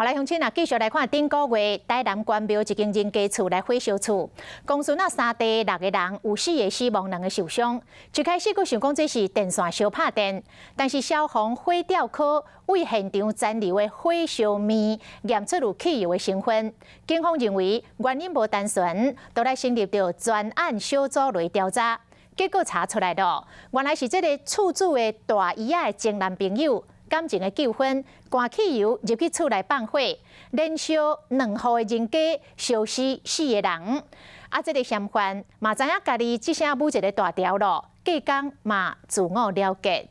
好來，鄉親啊，繼續來看頂個月台南關廟一間人家厝來火燒厝，公孫仔三地六個人有四個死亡，兩個受傷。一開始閣想講這是電線燒拍電，但是消防火調科為現場殘留的火燒麵驗出有汽油的成分，警方認為原因無單純，就來成立著專案小組來調查，結果查出來了，原來是這个厝主的大姨仔的前男朋友。感情的糾紛，灌汽油入去厝內放火，連燒兩戶的人家，燒死四個人。啊，這个嫌犯嘛知影家己這聲舞一个大條囉，隔工嘛自我了結。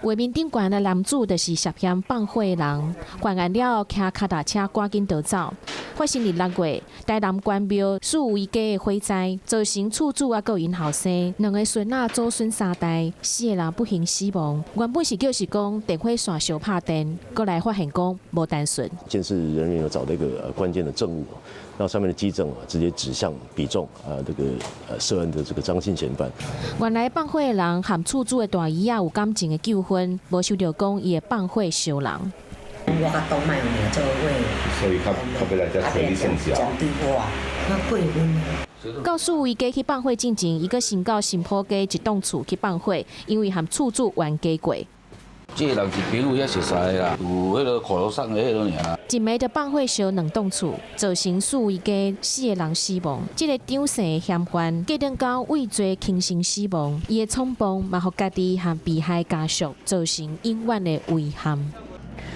畫面頂懸的男子就是涉嫌放火的人，犯案了後騎跤踏車趕緊逃走。發生佇6月，台南關廟四維家的火災，造成厝主啊，閣𪜶後生兩个孫仔祖孫三代四个人不幸死亡。原本是叫是講電火線燒拍電，閣來發現講無單純。鑑識人員有找到一個關鍵的證物，那上面的跡證啊，直接指向比中啊，這個涉案的這個張姓嫌犯。原來放火的人和厝主的大姨仔有感情的糾紛，無想著講伊會放火燒人。我較當莫用命做伙，所以較較欲來遮揣你算賬。針對我，較過分。到四維街去放火進前，伊閣先到新埔街一棟厝去放火，因為和厝主冤家過。這个人是朋友遐熟似的啦，有彼个口頭上的彼个爾啦。一暝就放火燒兩棟厝，造成四維街四个人死亡。這个張姓的嫌犯，隔頓到畏罪輕生死亡，伊的衝動嘛，予家己和被害家屬造成永遠的遺憾。